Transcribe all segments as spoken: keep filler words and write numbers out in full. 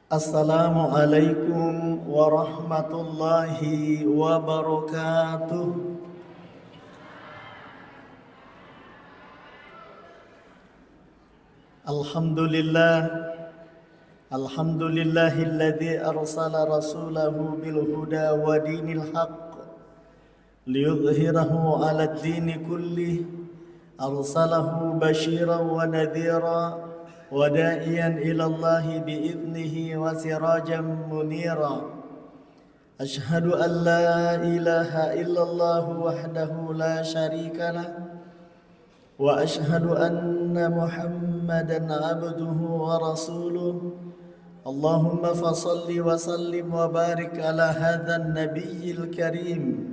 Assalamualaikum warahmatullahi wabarakatuh. Alhamdulillah. Alhamdulillahilladzi arsala rasulahu bil huda wa dinil haqq liyudhhirahu 'alad dini kullih. Arsalahu basyiran wa nadhira wa da'iyan ilallahi bi idnihi wa sirajan munira. Asyhadu an la ilaha illallah wahdahu la syarika lah, wa asyhadu anna Muhammadan abduhu wa rasuluh. Allahumma fasalli wa sallim wa barik ala hadzan nabiyyil karim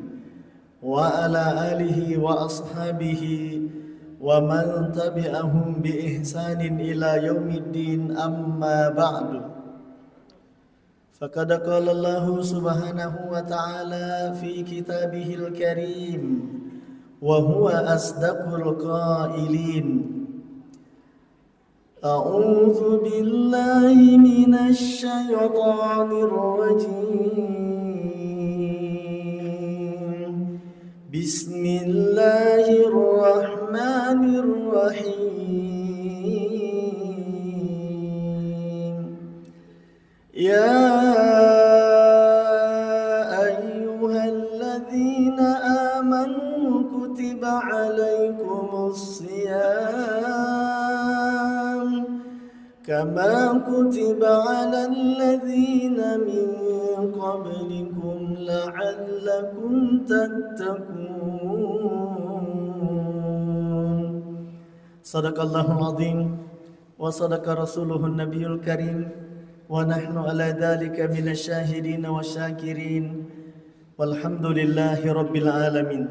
wa ala alihi wa ashabihi wa man tabi'ahum bi ihsanin ila yaumiddin, amma ba'du. Faqad qala Allahu subhanahu wa ta'ala fi kitabihil karim, wa huwa asdaqul qailin. A'udzu billahi minasy syaithanir rajim. Bismillahirrahmanirrahim. يا أيها الذين آمنوا كتب عليكم الصيام كما كتب على الذين من قبلكم لعلكم تتقون. صدق الله العظيم. وصدق رسوله النبي الكريم، ونحن على ذلك من الشاهدين والشاكرين، والحمد لله رب العالمين.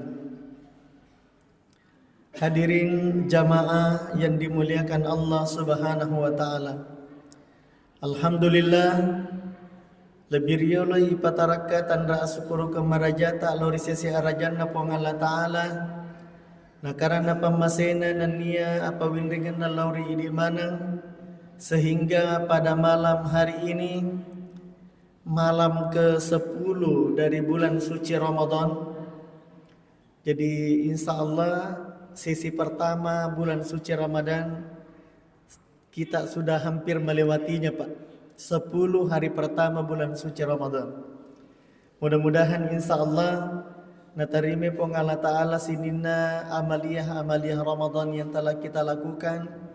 Hadirin jamaah yang dimuliakan Allah Subhanahu wa Ta'ala. Alhamdulillah, lebbi riolo ipatarakka tanra asukkurukeng marajata lao ri sese arajanna Puang Allah Ta'ala, nakarana pammasena nennia apawinringenna lao ri idi maneng, sehingga pada malam hari ini, malam kesepuluh dari bulan suci Ramadan. Jadi, insya Allah, sesi pertama bulan suci Ramadan kita sudah hampir melewatinya, Pak. Sepuluh hari pertama bulan suci Ramadan. Mudah-mudahan, insya Allah, natarima Puang Allah Ta'ala sininna amaliyah-amaliyah Ramadan yang telah kita lakukan.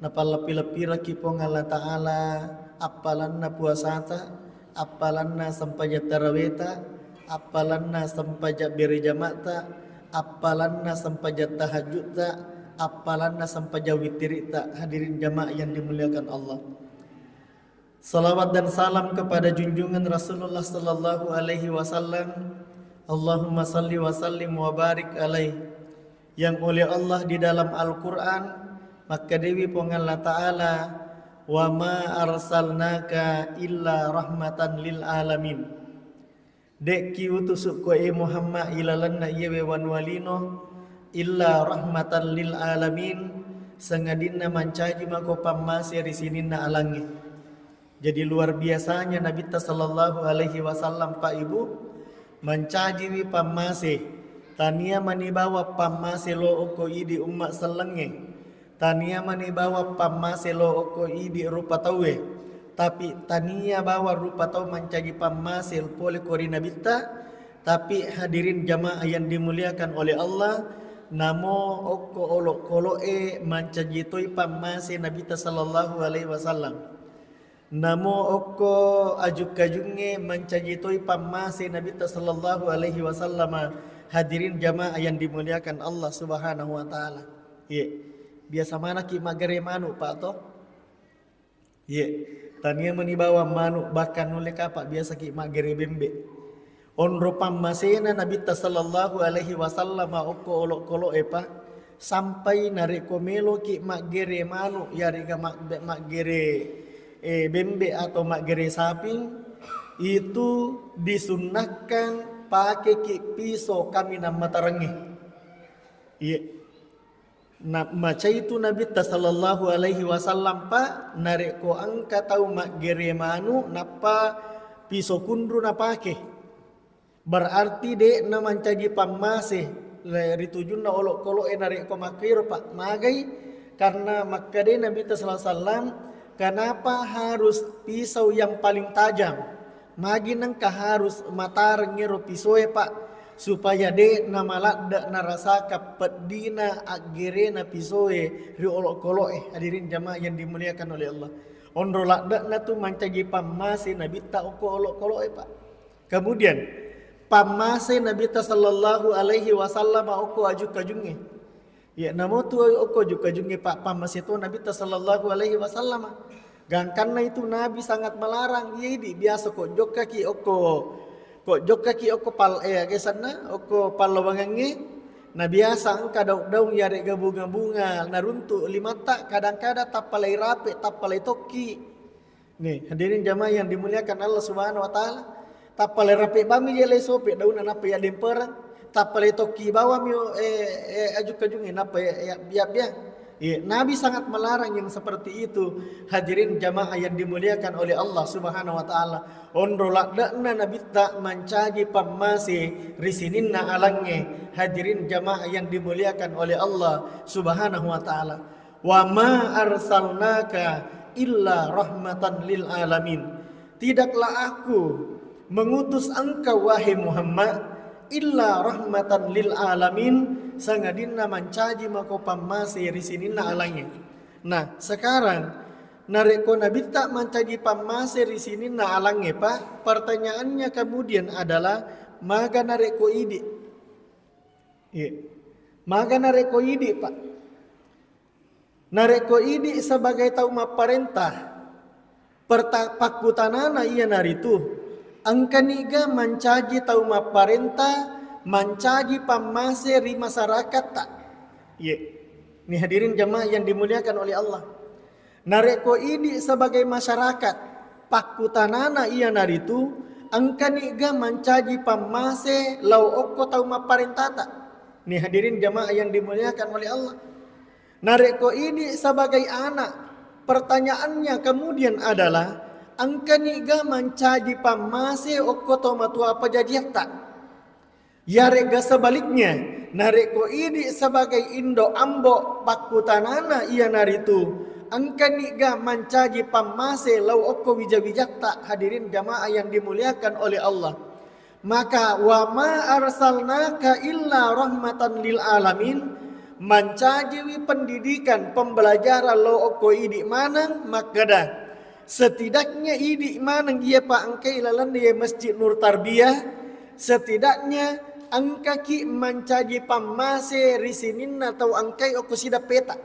Napalleppi-leppiraki Puang Allah Ta'ala appalanna puasata, appalanna sempajang taraweta, appalanna sempajang berejamata, appalanna sempajang tahajudta, appalanna sempajang witirita. Hadirin jamaah yang dimuliakan Allah. Salawat dan salam kepada junjungan Rasulullah sallallahu alaihi wasallam. Allahumma salli wa sallim wa barik alaih. Yang oleh Allah di dalam Al-Quran, makkedawi Puang Allah Ta'ala, "Wa ma arsalnaka illa rahmatan lil alamin." De'ki utusukko, e Muhammad, ilalenna iyewe wanua lino, illa rahmatan lil alamin, sangadinna mancaji mako pammase ri sininna alangnge. Jadi, luar biasanya Nabitta sallallahu alaihi wasallam, Pak Ibu, mancajiwi pammase. Tania mani bawang pammase lo okko idi umma sellengnge. Tania mani bawang pammase lo okko idi rupa tauwe. Tapi tania bawang rupa tau mancaji pammase pole ko ri Nabitta. Tapi, hadirin jamaah yang dimuliakan oleh Allah, namo okko olokolo'e mancaji toi pammase Nabitta sallallahu alaihi wasallam. Namo okko ajukajungnge mancaji toi pammase Nabitta sallallahu alaihi wasallama. Hadirin jamaah yang dimuliakan Allah Subhanahu wa Ta'ala. Iye, biasa manaki maggere manu, Pak, to? Iye, tania mani bawang manu, bahkan nulle kapa biasaki maggere bembe. Onro pammasena Nabitta sallallahu alaihi wasallama okko olokolo'e, Pak, sampai narekko meloki maggere manu, yarega mag-, maggere, eh, bembe atau maggere saping, itu disunnahkan pakeki piso kaminang matarengnge. Iye. Na macai tu Nabitta sallallahu alaihi wasallam, Pak, narekko engka tau maggere manu nappa piso kunru napake. Berarti de'na mancaji pammase le-, ri tujunna olokolo'e narekko makkoiro, Pak. Magai? Karena makkeda Nabitta sallallahu alaihi wasallam, kenapa harus pisau yang paling tajam? Magi nengka harus matareng ero pisoe, Pak, supaya de'na maladde narasakang peddina aggerena pisoe ri olokolo'e. Hadirin jamaah yang dimuliakan oleh Allah. Onro ladde'na tu mancaji pammase Nabitta okko olokolo'e, Pak. Kemudian, pammase Nabitta sallallahu alaihi wasallam okko aju-kajungnge. Ya, namo tu okko aju-kajungnge, Pak, pammase to Nabitta sallallahu alaihi wasallam. Gangkanna itu Nabi sangat melarang. Iya, idi biasa ko jokkaki okko, ko jokkaki okko pal-, eh, aga senna, okko pallawangangnge. Na biasa engka daung-daung yarega bunga-bunga naruntuk limatta, kadang-kadang tappalai rape, tappalai tokki. Nih, hadirin jamaah yang dimuliakan Allah Subhanahu wa Ta'ala, tappalai rape bami je lai sope dauna nappa ya demperang, tappalai tokki bawami, eh, eh, aju-kajungnge nappa ya, ya, ya, ya. Iya, Nabi sangat melarang yang seperti itu. Hadirin jamaah yang dimuliakan oleh Allah Subhanahu wa Ta'ala, onro ladde'na Nabitta mancaji pammase ri sininna alangnge. Hadirin jamaah yang dimuliakan oleh Allah Subhanahu wa Ta'ala. Wa ma arsalnaka illa rahmatan lil alamin. Tidaklah aku mengutus engkau, wahai Muhammad, illa rahmatan lil alamin, sangadinna mancaji mako pammase ri sininna alangnge. Nah, sekarang narekko Nabitta mancaji pammase ri sininna alangnge, Pak, pertanyaannya kemudian adalah, maga narekko idi? Iya. Maga narekko idi, Pak? Narekko idi sebagai tau mapparenta, perta-, pakkutanana iyanaritu, engkaniga mancaji tau mapparenta, mancaji pammase ri masyarakatta? Iye. Ni hadirin jamaah yang dimuliakan oleh Allah. Narekko idi sebagai masyarakat, pakkutanana iyanaritu, engkaniga mancaji pammase lao okko tau mapparentata? Ni hadirin jamaah yang dimuliakan oleh Allah. Narekko idi sebagai anak, pertanyaannya kemudian adalah, engkaniga mancaji pammase okko to matua pajajiatta? Yarega sebaliknya, narekko idi sebagai indo ambo, pakkutanana iyanaritu, engkaniga mancaji pammase lao okko wija-wijatta? Hadirin jamaah yang dimuliakan oleh Allah. Maka, wa ma arsalnaka illa rahmatan lil alamin, mancajiwi pendidikan, pembelajaran lao okko idi maneng makkeda, setidaknya idi maneng iya pa engkai lalenna iya Masjid Nur Tarbiyah, setidaknya engkaki mancaji pammase ri sininna tau engkai okko sidappeta.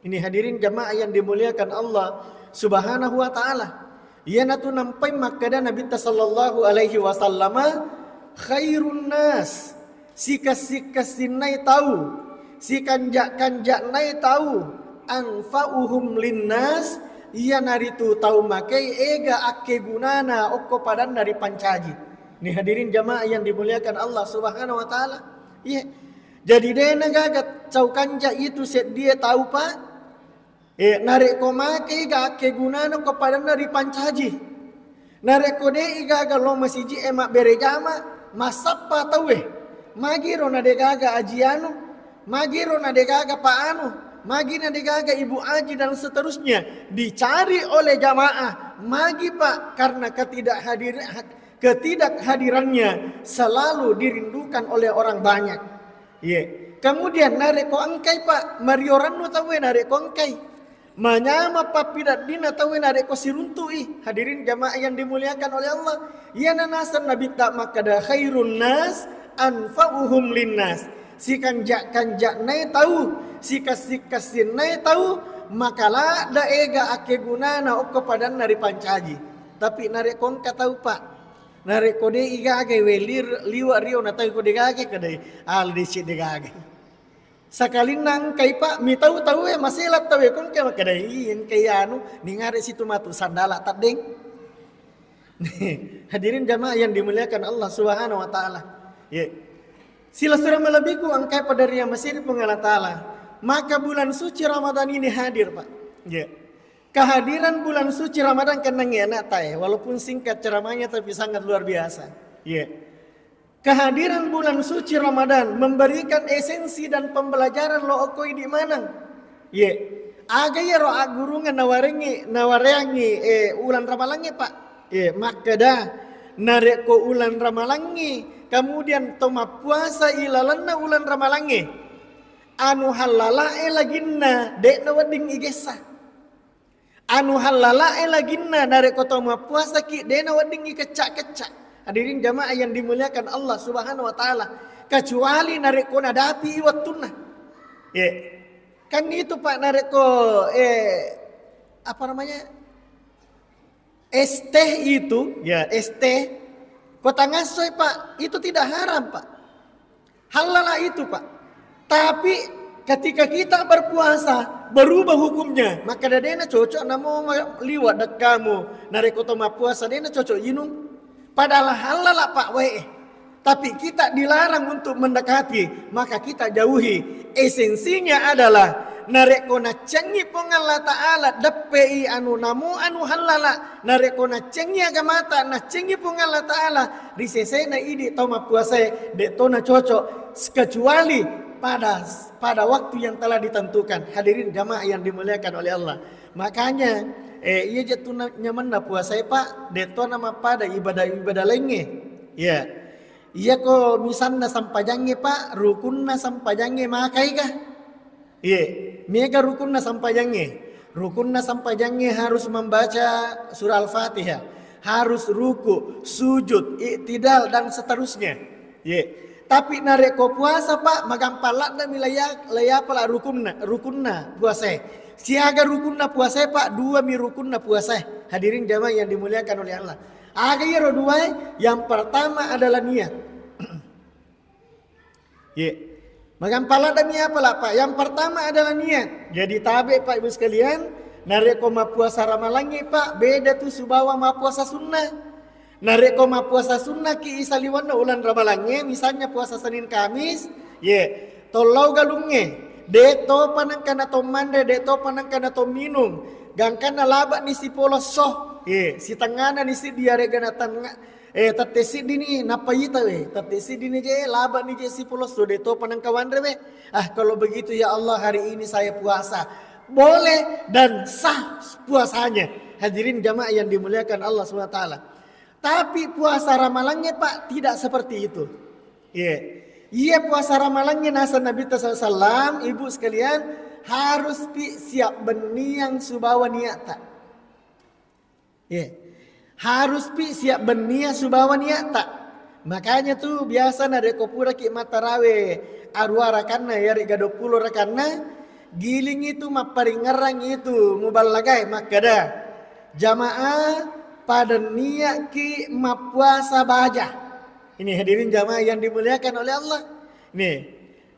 Ini hadirin jamaah yang dimuliakan Allah Subhanahu wa Ta'ala. Iyanatu nampai makkeda Nabitta sallallahu alaihi wasallama, khairun nas, sikessi-kessinnai tau, sikanja-kanjanai tau, anfa'uhum linnas, iyanaritu tau makei ega akkegunana okko padanna ripancaji. Ni hadirin jamaah yang dimuliakan Allah Subhanahu wa Ta'ala. Iya. Jadi, dena gaga cau kanja itu seddie tau, Pak. Eh, narekko makei ga akkegunana ko padanna ripancaji. Narekko de'i gaga lo masiji e mabbere jama, massappa tauwe. Magiro na degaga aji anu, magiro na degaga pa anu, magi na degaga ibu aji dan seterusnya. Dicari oleh jamaah, magi, Pak, karena ketidakhadir-, ketidakhadirannya selalu dirindukan oleh orang banyak. Iya. Kemudian narekko engkai, Pak, mariorannu tauwe narekko engkai. Manyama pappidaddina tauwe narekko siruntu'i. Hadirin jamaah yang dimuliakan oleh Allah. Iyana naseng Nabitta makkeda khairun nas anfa'uhum linnas. Sikanja-kanja'nai tau, sikessi-kessinnai tau, maka ladda ega akkegunana okko padanna ripancaji. Tapi narekko engka tau, Pak, narekko de'i gaga we lir-, liwa rio na tau ko degaga kedai, ala desi degaga. Sakalinna engkai, Pak, mitau tauwe, masela tauwe, ko engkai makkedai, "Ih, engkai anu, ningare situ matu sandala taddeng." Hadirin jamaah yang dimuliakan Allah Subhanahu wa Ta'ala. Ye. Silessureng malebbiku engkai pada ria masiri Puang Allah Ta'ala. Maka bulan suci Ramadan ini hadir, Pak. Ya. Kehadiran bulan suci Ramadan, kenangi anak tae, walaupun singkat ceramahnya tapi sangat luar biasa. Ya. Kehadiran bulan suci Ramadan memberikan esensi dan pembelajaran lo okko idi maneng. Ye. Aga iyaro aggurungan nawarengi, nawareangi, eh, ulan ramalangnge, Pak. Ye, makkeda, narekko ulan ramalangnge, kemudian to mappuasa ilalenna ulan ramalangnge, anu hallalae laginna, de'na wedding igessa. Anu hallalae laginna, narekko tau mappuasaki, de'na wedding ikecca-kecca. Hadirin jamaah yang dimuliakan Allah Subhanahu wa Ta'ala, kecuali narekko nadapi wettunna. Ye. Kan itu, Pak, narekko, eh, apa namanya, es teh itu, ya, es teh, kota ngassoi, Pak, itu tidak haram, Pak. Hallala itu, Pak. Tapi ketika kita berpuasa, berubah hukumnya. Maka de'na cocok namo liwa' dekkamu. Narekko to mappuasa de'na cocok inung. Padahal hallala, Pak, wae. Tapi kita dilarang untuk mendekati, maka kita jauhi. Esensinya adalah narekko naccengi Puang Allah Ta'ala, deppei anu namo anu hallala. Narekko naccengi agamata, naccengi Puang Allah Ta'ala, ri sesena idi tau mappuasae, de' to nacocok, kecuali pada, pada waktu yang telah ditentukan. Hadirin jamaah yang dimuliakan oleh Allah. Makanya, eh, iya je tu na-, nyamenna puasae, Pak, de' to namappada ibadah-ibadah laingnge. Ya. Iyako misalna sampajangnge, Pak, rukunna sampajangnge makaika? Iye, mega rukunna sampajangnge. Rukunna sampajangnge harus membaca surah Al-Fatihah, harus ruku, sujud, i'tidal, dan seterusnya. Iye. Tapi narekko puasa, Pak, magampang laddami laya-, layapala rukunna, rukunna puasae. Siaga rukunna puasae, Pak, duami rukunna puasae. Hadirin jamaah yang dimuliakan oleh Allah. Aga iyaro duae? Yang pertama adalah niat. Ye. Magampang laddami apa, Pak? Yang pertama adalah niat. Jadi tabe, Pak, Ibu sekalian, narekko mappuasa ramalangnge, Pak, beda tu sibawa mappuasa sunnah. Narekko mappuasa sunnah ki isaliwenna ulan ramalangnge, misalnya puasa Senin Kamis, ye, tollau galungnge, de' topa nengka na to manre, de' topa nengka na to minung, gangkanna laba' ni sipolo so, ye, sitengngana ni siddi, yaregga na tengnga-, Eh, tette siddi ni nappa ita, eh, tette siddi ni je, laba' ni je sipolo so, de' topa nengka wanre we. Ah, kalau begitu ya Allah, hari ini saya puasa. Boleh dan sah puasanya. Hadirin jamaah yang dimuliakan Allah Subhanahu wa Ta'ala. Tapi puasa ramalangnge, Pak, tidak seperti itu. Iya. Iya, puasa ramalangnge, nasa Nabi sallallahu alaihi wasallam, Ibu sekalian, harus pi siap benniang sibawa niatta. Ye. Harus pi siap benniang sibawa niatta. Makanya tu biasa narekko puraki mattarawe arua rakanna, yaregga duappulo rakanna, giling itu mapparingngerang itu muballagae makkeda, "Jamaah, pada niatki mappuasa baja." Ini hadirin jamaah yang dimuliakan oleh Allah. Nih,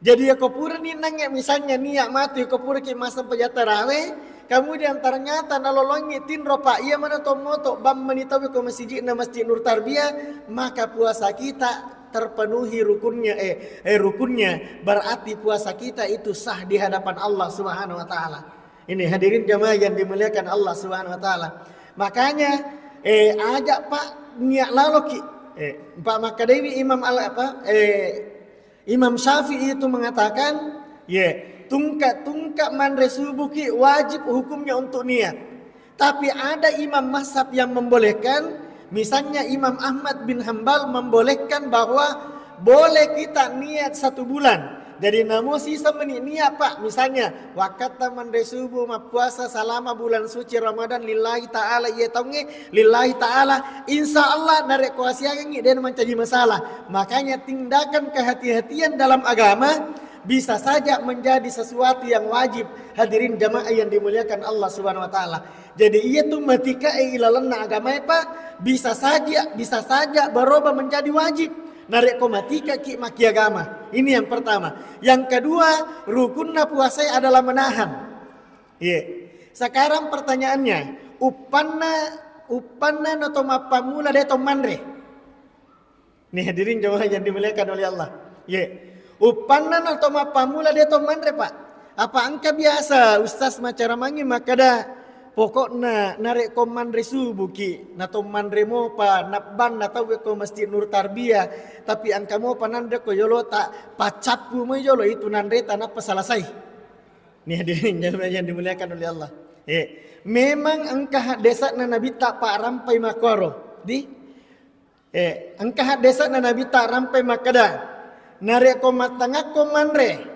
jadi, yako purani nangnge misalnya niat matu, yako puraki massempajang tarawe, kemudian ternyata nalolongi tinro, Pak, iya mana to moto, bang mani tau ko masijikna Masjid Nur Tarbiyah, maka puasa kita terpenuhi rukunnya, eh, eh, rukunnya, berarti puasa kita itu sah di hadapan Allah Subhanahu wa Ta'ala. Ini hadirin jamaah yang dimuliakan Allah Subhanahu wa Ta'ala. Makanya, eh, aja, Pak, niat laloki. Eh, Pak, makkedai Imam Al-, apa, eh, Imam Syafi'i itu mengatakan, ye, tungka-tungka manre subuh ki wajib hukumnya untuk niat. Tapi ada imam mazhab yang membolehkan, misalnya Imam Ahmad bin Hambal membolehkan bahwa boleh kita niat satu bulan. Jadi, namo sisa meni niat, Pak, misalnya, wakkatta manre subuh, mappuasa selama bulan suci Ramadan lillahi ta'ala, iya taungnge lillahi ta'ala, insya Allah narekko asiagengngi, de' mancaji masalah. Makanya tindakan kehati-hatian dalam agama bisa saja menjadi sesuatu yang wajib, hadirin jamaah yang dimuliakan Allah Subhanahu wa Ta'ala. Jadi, iya tu matikae ilalenna agamae, Pak, bisa saja, bisa saja berubah menjadi wajib narekko matikaki makkiagama. Ini yang pertama. Yang kedua, rukunna puasai adalah menahan. Iya. Sekarang pertanyaannya, uppanna, uppanna nato mappammula de' to manre. Nih, hadirin jamaah yang dimuliakan oleh Allah. Ye. Uppanna nato mappammula de' to manre, Pak. Apa engka biasa ustaz macaramangngi makkeda, pokokna narekko manre subuki, nato manre mopa, nabbang natauwe ko Masjid Nur Tarbiyah, tapi engka mopa nanre ko yolota, paccappu moi jolo itu nanreta nappa selesai. Nih hadirin jamaah yang dimuliakan oleh Allah. Eh, memang engka haddesa'na Nabitta pa rampai makkoro. Di Eh, engka haddesa'na Nabitta rampai makkeda, narekko mattangakko manre,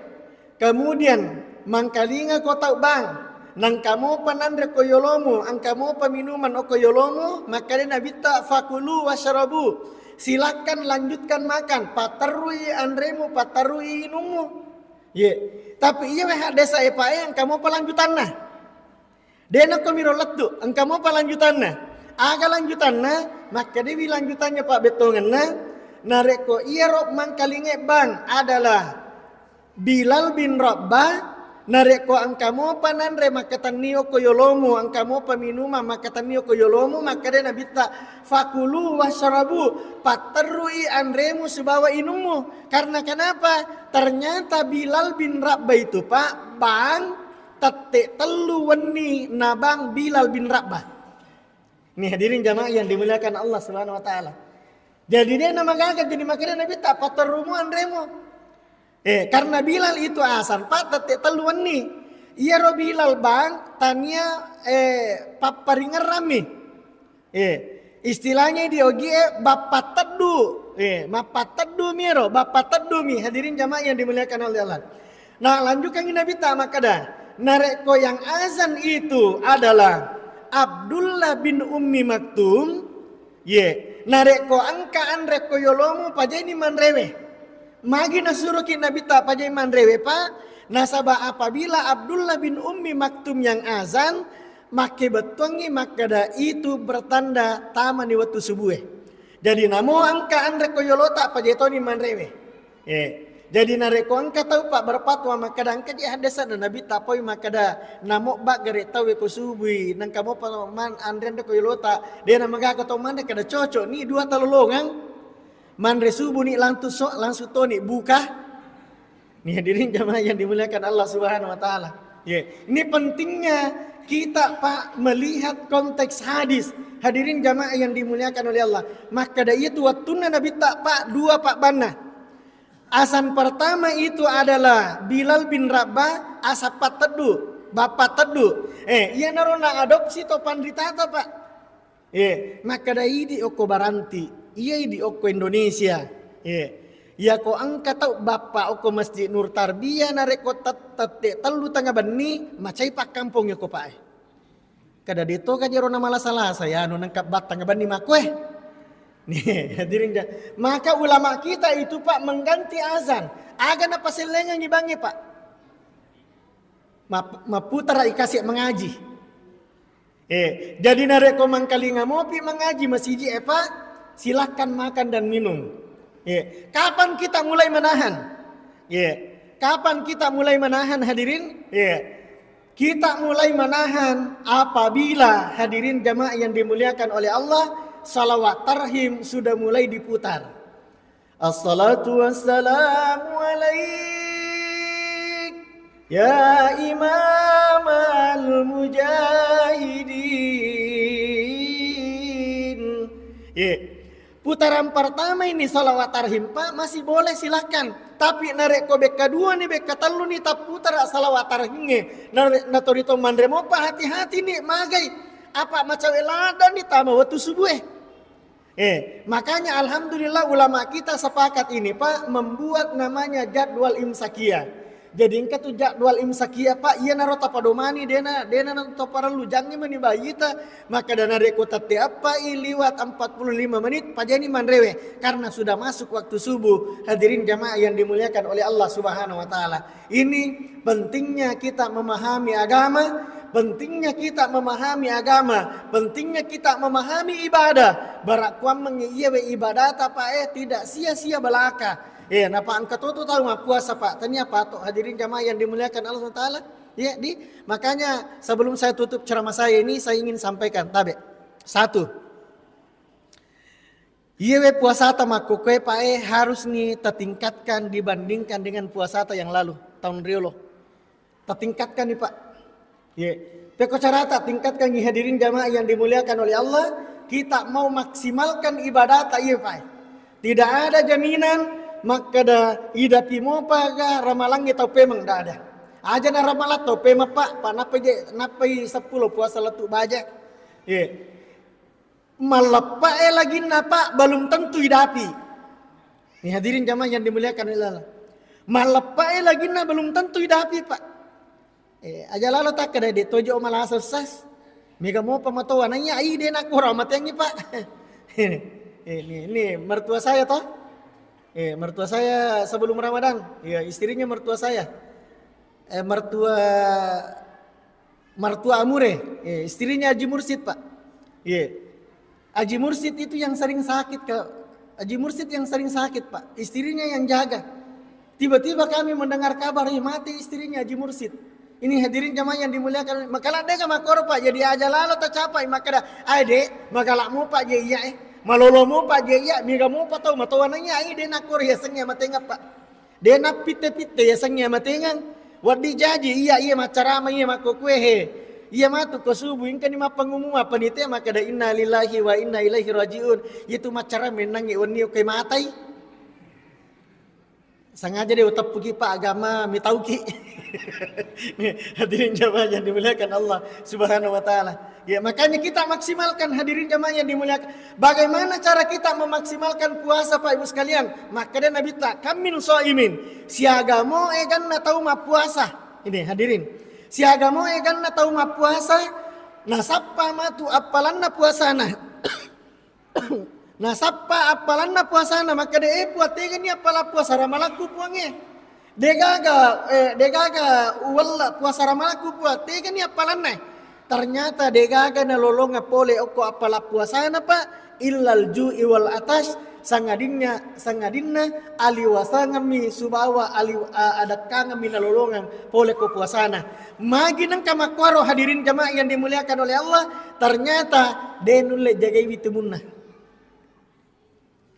kemudian mangkalingako tau bang, nangka mopa nanre ko yolomu, engka mopa minuman okko yolomu, makkeda Nabitta, "Fakulu wasyrabu." Silakan lanjutkan makan, paterrui anremu, paterrui inummu. Ye. Tapi iya we haddesa epae engka mopa lanjutanna. De nakko miro lettu, engka mopa lanjutanna. Aga lanjutanna? Makkedewi lanjutannya pabbettongenna, narekko iyaro mangkalinge bang adalah Bilal bin Rabbah, narekko engka mopa nanre makkatenni okko yolomu, engka mopa minumang makkatenni okko yolomu, makkeda Nabitta, "Fakulu wasyrabu," patterrui anremu sibawa inummu. Karena kenapa? Ternyata Bilal bin Rabbah itu, Pak, bang tette tellu wenni nabang Bilal bin Rabbah. Ini hadirin jamaah yang dimuliakan Allah Subhanahu wa Ta'ala. Jadi de namagaga, jadi makkeda Nabitta, "Paterrumu anremu." Eh, karena Bilal itu azan, Pak, tette tellu wenni. Iyaro Bilal bang, tania, eh, papparingerrammi. Eh, istilahnya di ogie bappatteddu. Eh, mappatteddu miro, bappatteddu mi, hadirin jamaah yang dimuliakan oleh Allah. Nah, lanjutkan Nabitta makkeda, narekko yang azan itu adalah Abdullah bin Ummi Maktum, ye, narekko engka anre ko yolomu, pajaini manrewe. Magi nasuroki Nabitta pajai manrewe, Pak? Nasaba apabila Abdullah bin Ummi Maktum yang azan, makkebettuangngi makkeda itu bertanda tamani wettu subue. Jadi namo engka anre ko yolota, pajai toni manrewe. Eh, jadi narekko engka tau, Pak, berfatwa makkeda engka je haddesa na Nabitta poi makkeda namo baggare tauwe ko subui, nengka mopa man anre anre ko yolota, de namagaga tau manre, kada cocok ni dua talolongang. Manre subuh ni langsung so-, langsung toni buka. Nih hadirin jamaah yang dimuliakan Allah Subhanahu wa Ta'ala. Ye, ini pentingnya kita, Pak, melihat konteks hadis. Hadirin jamaah yang dimuliakan oleh Allah. Makkeda itu wattunna Nabitta, Pak, dua, Pak, banna. Azan pertama itu adalah Bilal bin Rabah, azan patteddu, bappatteddu. Eh, iyanaro na adopsi to panritata, Pak. Eh, makkeda idi okko Baranti, iya idi okko Indonesia. Eh, iyako engka tau bappa okko Masjid Nur Tarbiyah narekko tet-, tette tellu tengnga benni, macai pakkampong yako, Pak, eh. Kada deto kajero na malasa-lasa ya, anu nengka battang benni makkoe. Nih, hadirin ja-, maka ulama kita itu, Pak, mengganti azan. Aga napasellengengi bangnge, Pak? Map-, maputara ikasi mengaji. Eh, jadi narekko mangkalinga mopi mengaji masiji, eh, Pak, silahkan makan dan minum. Eh, kapan kita mulai menahan? Eh, kapan kita mulai menahan, hadirin? Eh, kita mulai menahan apabila, hadirin jamaah yang dimuliakan oleh Allah, salawat tarhim sudah mulai diputar. Assalatu wassalamu alaik ya imamal mujahidin. Ye. Putaran pertama ini salawat tarhim, Pak, masih boleh, silahkan. Tapi narekko bekka dua ni, bekka tellu ni tapputara salawat tarhimnge, na, natorito manre mopa, hati-hati ni, magai. Apa macawe ladang ni tama wettu subue. Eh, makanya alhamdulillah ulama kita sepakat ini, Pak, membuat namanya jadwal imsakia. Jadi engka tu jadwal imsakia, Pak, iyanaro tapadomani, dena, dena natoparellu, jangngi meni bayita, maka dana rekko tette appai liwat empat puluh lima menit, pajani manrewe, karena sudah masuk waktu subuh. Hadirin jamaah yang dimuliakan oleh Allah Subhanahu wa Ta'ala. Ini pentingnya kita memahami agama, pentingnya kita memahami agama, pentingnya kita memahami ibadah. Barakkuammengngi iyawe ibadata, Pak, eh, tidak sia-sia belaka. Eh, napa engka toto tau mappuasa, Pak? Tania patok, hadirin jamaah yang dimuliakan Allah Subhanahu wa Ta'ala. Ya, di, makanya sebelum saya tutup ceramah saya ini, saya ingin sampaikan, tabe. Satu. Iyewe puasata makkokkoe, Pak, eh, harus ni tatingkatkan dibandingkan dengan puasata yang lalu, tahun riolo. Tatingkatkan nih, Pak. Ye. Pekko carata tingkatkan nih, hadirin jamaah yang dimuliakan oleh Allah, kita mau maksimalkan ibadah tak, iya, Pak. Tidak ada jaminan makkeda idapi mopa ga ramalangnge tau pemeng, ndak ada. Aja na ramalang tau pemeng, Pak, Pak, nappa je, nappai seppulo puasa lettu baja. Ye. Malleppa e laginna, Pak, belum tentu idapi. Nih, hadirin jamaah yang dimuliakan oleh Allah. Malleppa e laginna belum tentu idapi, Pak. Eh, aja lalo takkeda de tojo malasa sas. Mega mopa matoa naiya, ai de nakkoro mateangngi, Pak. Eh, ini, ini mertua saya toh. Eh, mertua saya sebelum Ramadan. Ya, istrinya mertua saya. Eh, mertua mertua Amure, eh, istrinya Haji Mursid, Pak. Iya. Haji Mursid itu yang sering sakit, Kak. Haji Mursid yang sering sakit, Pak. Istrinya yang jaga. Tiba-tiba kami mendengar kabar, "Ih, mati istrinya Haji Mursid." Ini hadirin jamaah yang dimuliakan, makala de makkoro, Pak. Jadi aja lalo tacapai makkeda, "Ai, Dek, magala mopa je iya, eh. Malolo mopa je iya, mega mopa tau matoa naiya, ai de nakkoro yasengnge matengeng, Pak." De nappitte-pitte yasengnge matengeng. Wedding jaji iya, iya maccarama, iya makkokkoe he. Iya matu ko subuh engkani mappangumuma panitia makkeda, "Innalillahi wa inna ilaihi rajiun." Itu maccarama mennangngi wenni okko matai. Sengaja de uteppuki, Pak, agama mitauki. Nih, hadirin jamaah yang dimuliakan Allah Subhanahu wa Ta'ala. Ya, makanya kita maksimalkan, hadirin jamaah yang dimuliakan. Bagaimana cara kita memaksimalkan puasa, Pak Ibu sekalian? Makkeda Nabitta, "Kam min shaimin." Siaga mo eganna tau mappuasa. Ini, hadirin. Siaga mo eganna tau mappuasa, nasappa matu appalanna puasana. Nasappa appalanna puasana, makkeda, "Eh, Puang, tegani appala puasa ramalakku, Puangnge. Degaga, eh, degaga uwella puasa ramalakku, Puang, tegani appalanna." Ternyata degaga nalolongeng pole okko appala puasana, Pak, illal ju'i wal atas, sangadinnya, sangadinna aliwasangemmi subawa ali-, a-, adekkangemmi nalolongeng pole ko puasana. Magi nengka makkuaro, hadirin jamaah yang dimuliakan oleh Allah, ternyata de nulle jagaiwi timunna.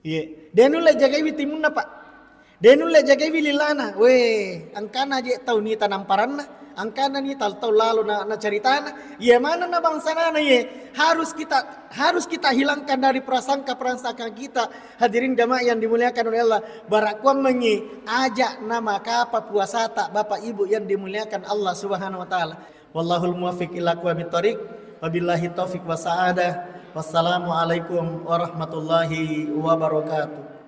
Iye, de nulle jagaiwi timunna, Pak. De nulle jagaiwi lilana. Weh, engkana je tau nita namparanna, engkana nita tau lalo na, na ceritana. Iye manenna bangsanana, iye, harus kita, harus kita hilangkan dari prasangka-prasangka kita. Hadirin jamaah yang dimuliakan oleh Allah, barakkuammengngi aja namakapa puasata, Bapak Ibu yang dimuliakan Allah Subhanahu wa Ta'ala. Wallahul muwaffiq ila aqwamit thariq. Wabillahi taufiq wa sa'adah. Wassalamualaikum warahmatullahi wabarakatuh.